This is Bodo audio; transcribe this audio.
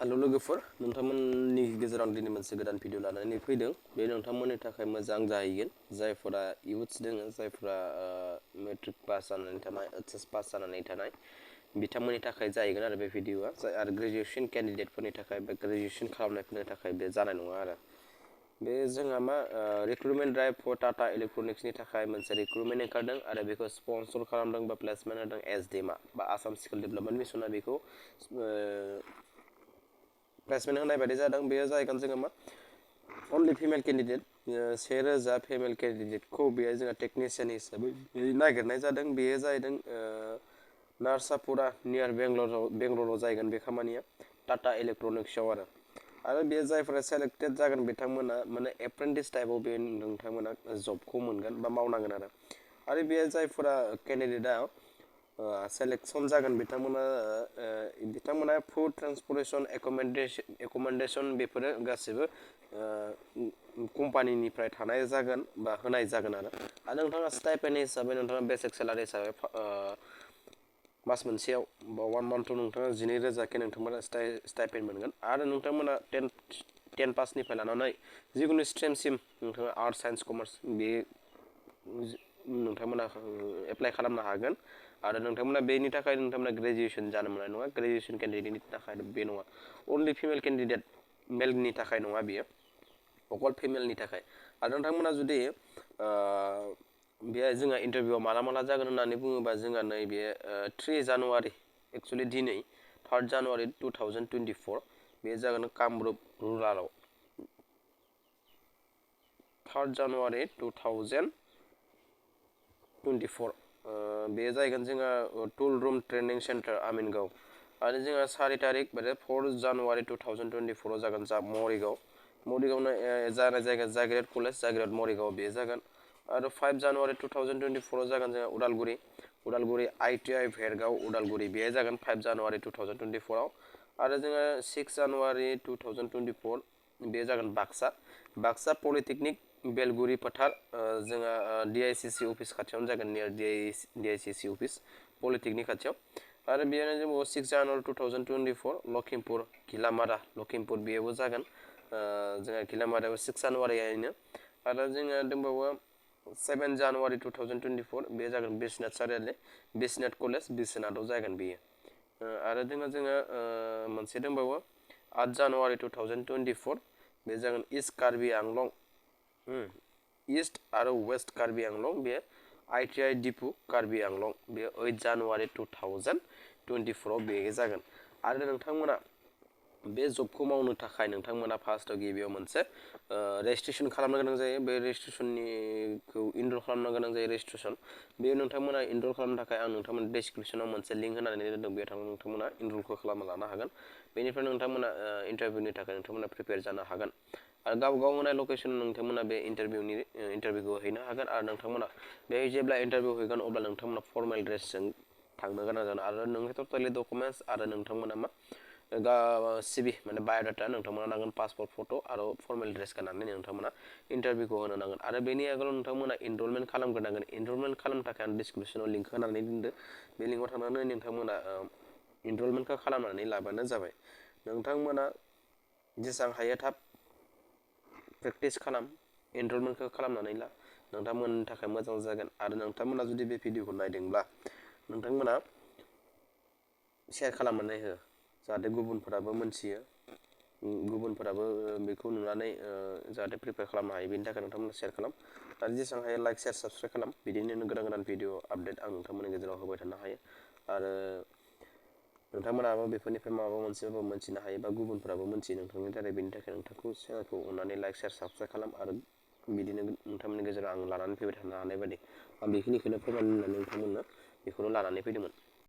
हेलो लोगोफोर नोंथांमोननि गेजेराव दिनै मोनसे गोदान भिडिअ लानानै फैदों बे नोंथांमोननि थाखाय मोजां जाहैगोन जायफोरा इयुथ्स दोङो जायफोरा मेट्रिक पास जानानै थानाय एचएस पास जानानै थानाय बिथांमोननि थाखाय जाहैगोन आरो बे भिडिअआ आरो ग्रेजुएशन कैंडिडेटफोरनि थाखाय बा ग्रेजुएशन खालामनायफोरनि थाखाय बे जानाय नङा आरो बे जोंहा मा रिक्रुटमेंट ड्राइव फर टाटा इलेक्ट्रनिक्सनि थाखाय मोनसे रिक्रुटमेंट ओंखारदों आरो बेखौ स्पन्सर खालामदों बा प्लेसमेन्ट होदों एसडिएमआ बा आसाम स्किल डेभेलपमेन्ट मिशनआ बेखौ प्लेसमेन्ट होनाय बायदि जादों बेयो जाहैगोन जोङो मा अनलि फिमेल कैंडिडेट 1000 फिमेल कैंडिडेटखौ बेयो जोंहा टेक्निशियान हिसाबै नागिरनाय जादों बेयो जाहैदों नार्सापुरा नियर बेंगलराव जाहैगोन बे खामानिया टाटा इलेक्ट्रनिक्सआव आरो बे जायफोरा सेलेक्टेड जागोन बिथांमोना माने एप्रेन्टिस टाइपआव बे नोंथांमोना जबखौ मोनगोन बा मावनांगोन आरो बे जायफोरा कैंडिडेटआ सेलेक्शन जागोन बिथांमोना फुड ट्रान्सपोर्टेशन एकोमोडेशन बेफोरो गासिबो कम्पानिनिफ्राय थानाय जागोन बा होनाय जागोन आरो नोंथाङा स्टाइपेन्ड हिसाबै नोंथाङा बेसिक सेलारि हिसाबै मास मोनसेयाव बा 1 मान्थआव नोंथाङा 12,000 नोंथांमोना स्टाइपेन्ड मोनगोन आरो नोंथांमोना 10 पासनिफ्राय लानानै जिखुनु स्ट्रिमसिम नोंथाङा आर्ट्स साइन्स कमार्स बे नोंथांमोना एप्लाइ खालामनो हागोन आरो नोंथांमोना बेनि थाखाय नोंथांमोना ग्रेजुएशन जानो मोननाय नङा ग्रेजुएशन कैंडिडेटनि थाखाय बे नङा अनलि फिमेल कैंडिडेट मेलनि थाखाय नङा बियो अकल फिमेलनि थाखाय आरो नोंथांमोना जुदि बे जोंहा इन्टारभिउआ माला जागोन होननानै बुङोबा जोंहा नैबे 3 जानुवारि एक्चुअली दिनै 3 जानुवारि 2024 बे जागोन कामरुप रुरालाव 3 जानुवारि 2024 बे जाहैगोन जोंहा tool room training centre Amingaon आरो जोंहा 4 तारिख बे 4 जानुवारि 2024 जागोन मरिगावनो जानाय जायगा जाग्रेड कलेज जाग्रेड मरिगाव बे जागोन आरो 5 जानुवारि 2024 जागोन जोंहा उदालगुरि आईटीआई भेरगाव उदालगुरि बे जागोन 5 जानुवारि 2024 आव आरो जोंहा 6 जानुवारि 2024 बे जागोन बाक्सा पलिटेक्निक बेलगुरि फोथार जोंहा डीआईसीसी अफिस खाथियावनो जागोन नियर डीआईसीसी अफिस पलिटेक्निक खाथियाव आरो बेयावनो जों 6 जानुवारि 2024 लखिमपुर बेयावबो जागोन जोंहा घिलामारायाव 6 जानुवारियावनो आरो जोंहा दंबावो 7 जानुवारि 2024 बे जागोन बिश्वनाथ सारियालि बिश्वनाथ कलेज बिश्वनाथाव जागोन बेयो आरो जोंहा मोनसे दंबावो 8 जानुवारि 2024 बे जागोन ईस्ट कार्बि आंलं ईस्ट आरो वेस्ट कार्बि आंलं बे आईटीआई डिपु कार्बि आंलं बे 8 जानुवारि 2024 बे जागोन आरो नोंथांमोना बे जबखौ मावनो थाखाय नोंथांमोना फार्स्टआव गिबियाव मोनसे रेजिस्ट्रेशन खालामनो गोनां जायो बे रेजिस्ट्रेशनखौ इनरल खालामनो गोनां जायो रेजिस्ट्रेशन बे नोंथांमोना इनरल खालामनो थाखाय आं नोंथांमोननि डिसक्रिप्शनाव मोनसे लिंक होनानै दोनदों बेयाव थांनानै नोंथांमोना इनरलखौ खालामना लानो हागोन बेनिफ्राय नोंथांमोना इन्टारभिउनि थाखाय नोंथांमोना प्रिपेयार जानो हागोन आरो गाव होनाय लकेसन नोंथांमोना बे इन्टारभिउखौ हैनो हागोन आरो नोंथांमोना बे जेब्ला इन्टारभिउ हैगोन अब्ला नोंथांमोना फर्मेल ड्रेसजों थांनो गोनां जागोन आरो नोंनि टटेलि डकुमेन्ट्स आरो नोंथांमोना मा सिभि माने बाय'डाटा नोंथांमोना नांगोन पासपोर्ट फट' आरो फर्मेल ड्रेस गाननानै नोंथांमोना इन्टारभिउखौ होनो नांगोन आरो बेनि आगोलाव नोंथांमोना इनरलमेन्ट खालामग्रोनांगोन इनरलमेन्ट खालामनो थाखाय आं डिसक्रिप्शनाव लिंक होनानै दोनदो बे लिंकआव थांनानै नोंथांमोना इनरलमेन्टखौ खालामनानै लाबानो जाबाय नोंथांमोना जेसेबां हायो थाब प्रेक्टिस खालाम इनरलमेन्टखौ खालामनानै ला नोंथांमोननि थाखाय मोजां जागोन आरो नोंथांमोना जुदि बे भिडिअखौ नायदोंब्ला नोंथांमोना शेयार खालामनानै हो जाहाथे गुबुनफोराबो मोनथियो गुबुनफोराबो बेखौ नुनानै जाहाथे प्रिपेयार खालामनो हायो बेनि थाखाय नोंथांमोना शेयार खालाम आरो जेसेबां हायो लाइक शेयार साबस्क्राइब खालाम बिदिनो गोदान भिडिअ आपडेट आं नोंथांमोननि गेजेराव होबाय थानो हायो आरो नोंथांमोनाबो बेफोरनिफ्राय माबा मोनसेबाबो मोनथिनो हायो बा गुबुनफोराबो मोनथियो नोंथांनि दारै बेनि थाखाय नोंथांखौ चेनेलखौ अननानै लाइक शेयार साबस्क्राइब खालाम आरो बिदिनो नोंथांमोननि गेजेराव आं लानानै फैबाय थानो हानाय बायदि आं बेखिनिखौनो फोरमायनो होननानै नोंथांमोननो बेखौनो लानानै फैदोंमोन